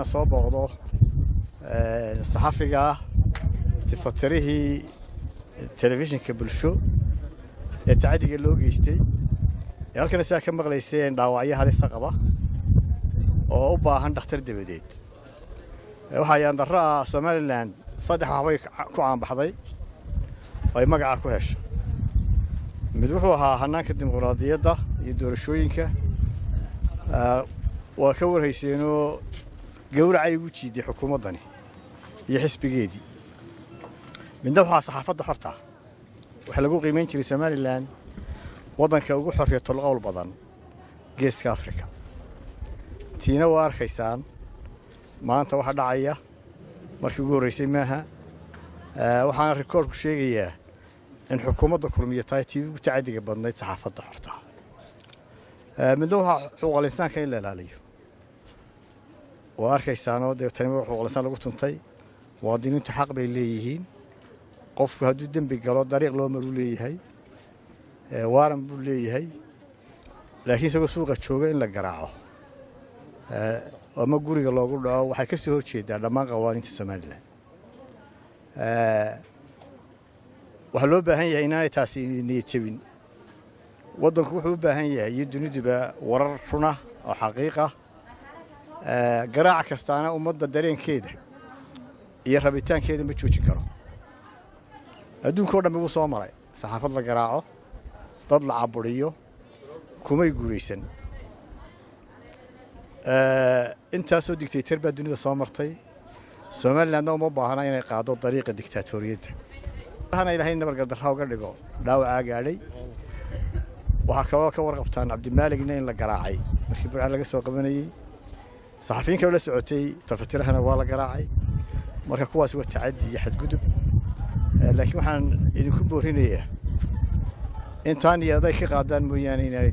Soo booqdo saxafiga, tifatirihii telefishinka Bulsho ee tacadiga loo geystay, ee halkana sidaa ka maqlayseen dhaawacyo halisa qaba oo u baahan dhakhtar dabadeed. Waxaa yaandarro ah, Somaliland saddex waxbay ku caanbaxday oo ay magaca ku heshay. Mid wuxuu ahaa hannaanka dimuqraadiyadda iyo doorashooyinka. Waa ka warhayseenoo gawracay ugu jiiday xukuumaddani iyo xisbigeedii. Midna waxaa saxaafadda xorta. Waxaa lagu qiimayn jiray Somaliland waddanka ugu xorriyatul qowl badan Geeska Afrika. Tiina waa arkaysaan maanta waxa dhacaya. Markii ugu horraysay maaha. Waxaana rikoorku sheegayaa in xukuumadda Kulmiya tahay tii ugu tacadiga badnayd saxaafadda xorta. Midna waxaa xuquuqal insaanka in la ilaaliyo. Waa arkaysaanoo dee tani xuquuqal insaan lagu tuntay. Muwaadiniintu xaq bay leeyihiin. Qofku hadduu dembi galo, dariiq loo maruu leeyahay, waaran buu leeyahay, laakiin isagoo suuqa jooga in la garaaco ama guriga loogu dhaco waxay ka soo horjeedaa dhammaan qawaaniinta Somaliland. Waxaa loo baahan yahay inaanay taasi niyad jebin. Waddanku wuxuu u baahan yahay iyo duniduba warar runa oo xaqiiqa. Garaac kastaana ummadda dareenkeeda iyo rabitaankeeda ma joojin karo. Adduunka o dhammi wuu soo maray saxaafad la garaaco, dad la caburiyo, kumay guulaysan. Intaasoo dictator baa dunida soo martay. Somalilandna uma baahna inay qaado dariiqa dictaatoriyadda. Hana Ilaahay nabargardarra uga dhigo dhaawacaa gaadhay. Waxaa kaloo ka warqabtaan Cabdimaaligna in la garaacay markii Burca laga soo qabanayey. Saxafiyiin kaloo la socotay tafatirahana waa la garaacay. Marka kuwaasi waa tacaddi iyo xadgudub, laakiin waxaan idinku boorinayaa intaan iyo aday ka qaadaan mooyaane inaanay